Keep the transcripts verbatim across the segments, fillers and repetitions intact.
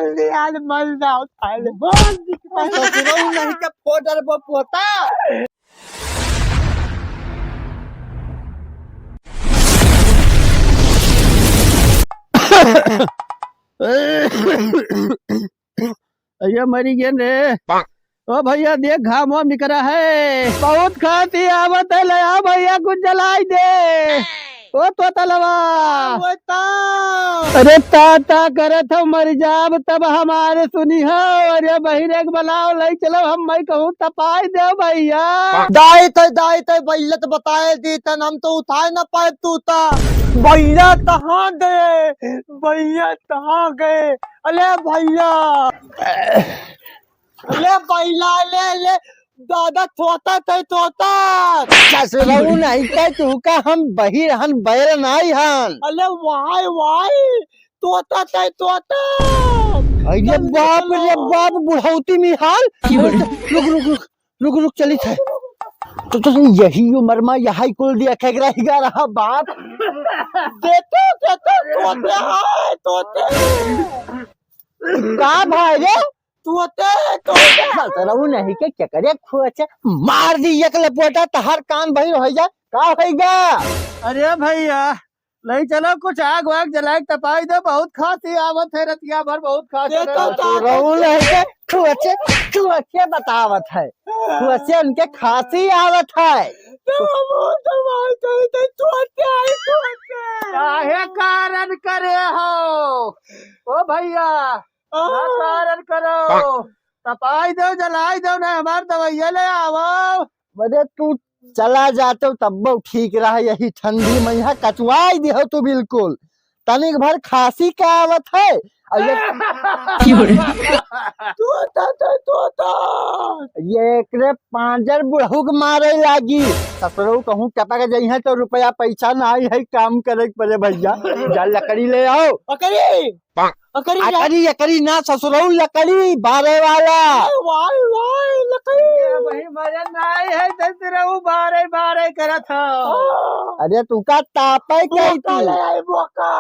यार, मर जाओ साले। मार दी। ससुरऊ नहीं के फोड़ डरबो पोता। अरे मरी गेन रे। ओ भैया देख घाम वाम निकरा है, बहुत खांसी आवत है, ले आ भैया कुछ जलाई दे। ओ तोतलवा। अरे ता ता करत हो मर जाब तब हमारे सुनी हो। अरे बहिरे के बुलाओ, ले चलो हम मैं कहूँ तपाई दे भैया। दाई ते, दाई ते, बैलत बताए दी तन हम तो उठाए ना पाए तू ता। भैया कहाँ गए, भैया कहाँ गए? अले भैया, अले भैया, ले ले, दादा तोता ते तोता। ससुरऊ नहीं ते तू का, हम बहिर हन, बैल नाई हन। अले वाई वाई, तोता ते तोता। अरे बाप रे बाप, बुढ़ौती में हाल। रुक रुक रुक रुक रुक, चली थे। तो, तो यही उम्र में यही कुल दिया खेगरा हिगा रहा बाप। देते देते तोते आए तोते। का भाई रे? तोते तोते। ससुरऊ नहीं के क्या करे खुआचे, मार दी एक लपोटा तहर कान भई हो जा। का होइगा? अरे भैया, ले चलो कुछ आग वाग जलाए के तपाई दो, बहुत खांसी आवत है रतिया भर, बहुत खांसी दे तो आवत है। तो रहू नहीं के, तू अच्छे, तू अच्छे बतावत है, तू अच्छे उनके खांसी आवत है। तो हम तो भाई कहते तू अच्छे आई, तू अच्छे। काहे कारण करे हो? ओ भैया, ना हाँ। कारण करो, तपाई दो, जलाई दो, ना हमार दवाइया ले आवो। अरे तू चला जाते तब्बो ठीक रहा, यही ठंडी में यहाँ कचवाई दिहो तू बिल्कुल। तनिक भर खांसी का आवत है। और ये तोता, तोता, तोता। ये एकरे पांजर बुढ़ऊ के मारे लागी। ससुरऊ कहूँ टपक जइहे तो रुपया पैसा नाई है, काम करे के पड़े भैया। जा लकड़ी ले आओ। अकरी, अकरी जा। अकरी, अकरी ना ससुरऊ, लकड़ी बारे वाला। ए, वाई, वाई, लकड़ी। ये वही मजा नाई है, ससुरऊ बारे, बारे करत हो। हाँ। अरे तू का तापे बोका कही थी? ले आई बोका।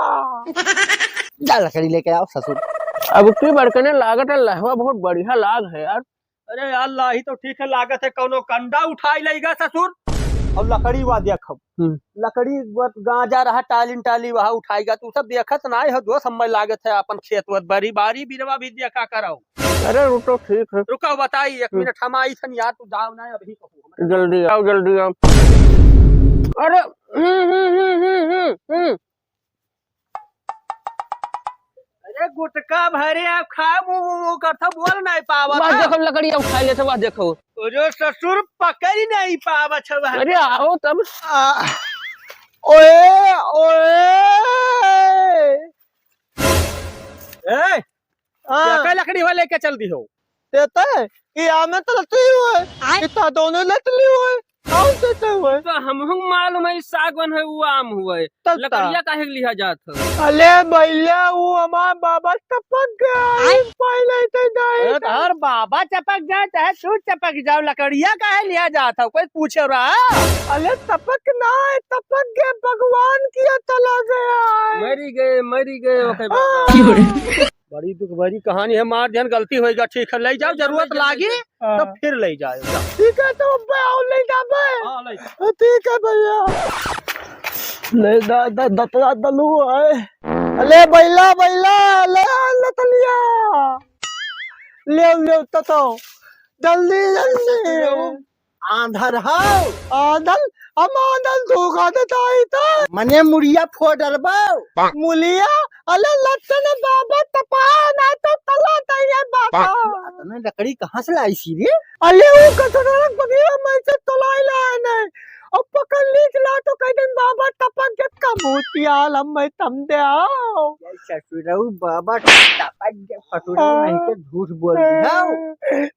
जा लकड़ी लेके आओ ससुर। अब की बड़कने लागत है, लहवा बहुत बढ़िया लाग है यार। अरे यार, लाही तो ठीक है, लागत है कौनो कंडा उठाई लेगा ससुर। और लकड़ी वा देखो, हम्म। लकड़ी वा गांजा रहा टालिन टाली वहाँ उठाएगा, तू सब देखत ना हो, दो समय लागत है अपन खेत वत बारी बारी बिरवा भी देखा करो। अरे वो तो ठीक है। रुको बताई एक हम्म। मिनट, हम आई थन यार, तू जाओ ना अभी कहूँ। जल्दी आओ, जल्दी आओ। अरे हम्म, हम्म, हम्म, हम्म, हम्म, हम्म। अरे गुटका भरे आप खा, वो, वो, वो करता बोल नहीं पावत वाह है। देखो लकड़िया उठा लेते, वाह देखो। अरे ससुर पकड़ नहीं पावत है वह। अरे आओ तब। आ, ओए, ओए। ए, हाँ। क्या का लकड़ी हुआ लेके चल दी हो? देता है कि आमे तो लती हुआ है। आय। इतना दोनों लत ली हुआ है। कौन देता हुआ है? तो हमहू मालूम है, सागवन है, वो आम हुआ है। तब का? लकड़िया काहे के लिहा जात हो? अले भैया, वो हमार बाबा टपक गया। आय। पाई नहीं थे, नहीं अरे थे। तोहर बाबा टपक जाए, चाहे तू टपक जाओ, लकड़िया काहे लिहा जात हो? कोई पूछे रहा? अले टपक ना है, टपक गए, भगवान किया चला गया है। मरी गए, मरी गए, ओके बाबा। हाँ। बड़ी दुख भरी कहानी है, मार दिहन, गलती होइगा, ठीक है, ले जाओ, जरूरत लागी हाँ। तो फिर ले जाओ। ठीक है, तो अब्बे आओ, ले जाबे। हाँ, ले। ठीक है भैया। ले दा, दा, दतरा दलू है। अले बैला, बैला, ले आ, ले तलिया। ले, ले, ततो। जल्दी, जल्दी। आंधर हौ। आंधर? हम आंधर धोखा देता है तो। मने मुड़िया फोड़ डरबो। मुलिया? अले लत्तन बाबा तपा ना तो तला तैया बाबा। अतने लकड़ी कहाँ से लाई सी रे? अले वो कचरा बगिया में से तलाई लाए नहीं। अब पकड़ ली चला तो कह दिन बाबा टपक के कबूतिया लम्बे तम दे आओ। ससुरऊ बाबा टपक के ससुरऊ नहीं के झूठ बोल दिया।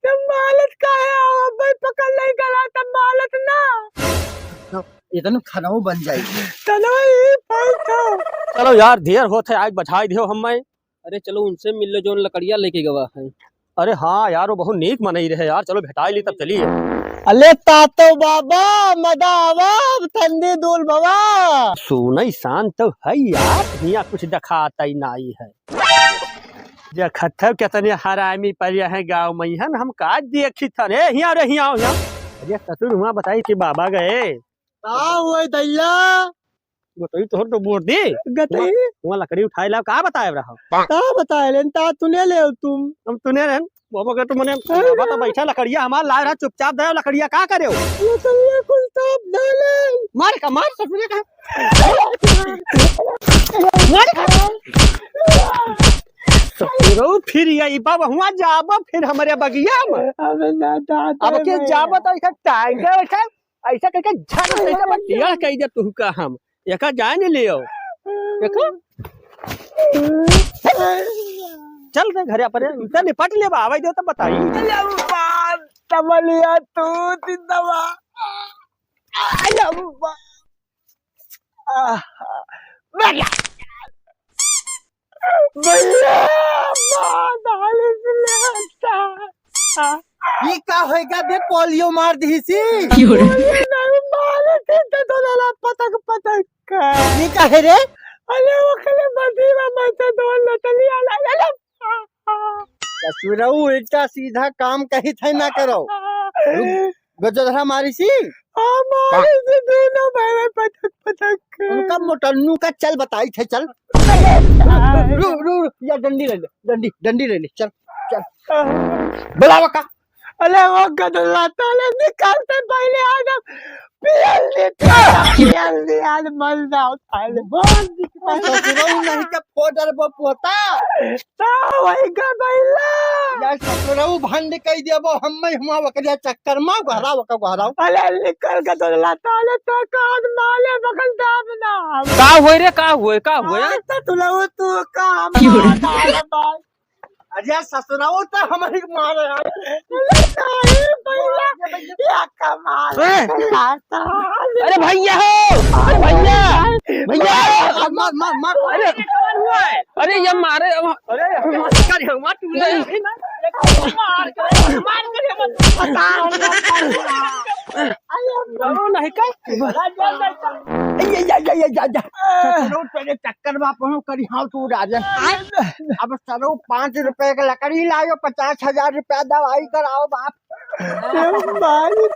तब मालत काहे आओ, भाई पकड़ ले गला, तब मालत ना। इतने खानाओ बन जाई। चलो, ये भाई था। चलो यार, देर होत है, आज बैठाई दियो हम मैं। अरे चलो, उनसे मिल लो, जो लकड़िया लेके गवा है। अरे हाँ यार, वो बहुत नीक मनई रहे यार, चलो भेटाई ली तब चलिए। अले तातो बाबा, मदा आवा, ठंडी दूल बाबा। सुनई शांत तो है यार, हियाँ कुछ दिखाता ही नाई है। देखत हव केतने हरामी परे हैं गाँव में, हन हम का देखित हन। ए, हियाँ रे, हियाँ, हियाँ। अरे ससुर, हुआँ बताई कि बाबा गए। का हुआ दैया? बताई तोहर तो बोर दी। गतई? हुआँ लकड़ी उठाए लाव, का बताए रहा? का बताए लेन, ता तूने ले तुम। हम तूने रहन, बाबा के तो मने, अरे। बाबा तो बैठा लकड़िया हमार लाए रहा, चुपचाप दे लकड़िया, का करे हो? लकड़िया कुल ताप डाले। मार का, मार ससुरे का। मार का। ससुरो फिर यही बाबा हुआँ जाबो फिर हमरे बगिया में। अबे ना दादा अब के रे। जाबो तो ऐसा टांगे ऐसा, ऐसा करके झट से ऐसा बस टेढ़ कह दे तू का हम। एका जाए नहीं लियो। देखो। चल रे घरे अपने, उनसे निपट ले बा, आवे दे तो बताई। अरे बाप, तमलिया तू जिंदाबाद। अरे बाप। आहा, भैया, भैया, मार डाली लेता। ई का होइगा बे, पोलियो मार दीसी? क्यों रे? पोलियो नहीं मारे थे तो दोनों पटक पटक का। ई का है रे? अरे वो कले बदी में मैं तो दो लतली आला, अरे। ससुरऊ, इल्टा सीधा काम कही थे ना करो। रुक, गजोधरा मारी सी। हाँ, मारी सी दोनों भाई में पटक पटक। उनका मोटन्नू का चल बताई थे, चल। रू, रू, रू, या डंडी ले ले, डंडी, डंडी ले ले, चल, चल। बुलावा का? अरे वो गदला ताले निकालते पहले आ जा। पियल दे, पियल दे, आज मर जाओ ताले। ससुरऊ नहीं के फोड़ डरबो पोता। तो वही गदला। या ससुरऊ भंड कह देबो, हम मैं हुआ वकरिया चक्कर में घरा वका घरा। अरे निकल गदला ताले तो कान माले बगल दाब ना। का होए रे, का होए, का होए? आज तो तुलऊ तू काम क्यों रे? मार डाले बस। अरे ससुराओ तो हमारी मारे यार। अरे भैया, ए! अरे भैया हो, अरे भैया, भैया। मार, मार, मार, मार। अरे, अरे ये मारे, अरे, अरे, मार कर, मार, तू ले, नहीं। मार कर, मार कर, अरे, नहीं कर। ये, ये, ये, ये, ये, ये। ससुरो तेरे चक्कर में आप करी, हाँ, तू राजा। अब सरो पाँच रुपए के लकड़ी लायो, पचास हजार रुपया दवाई कराओ बाप। ए भाई,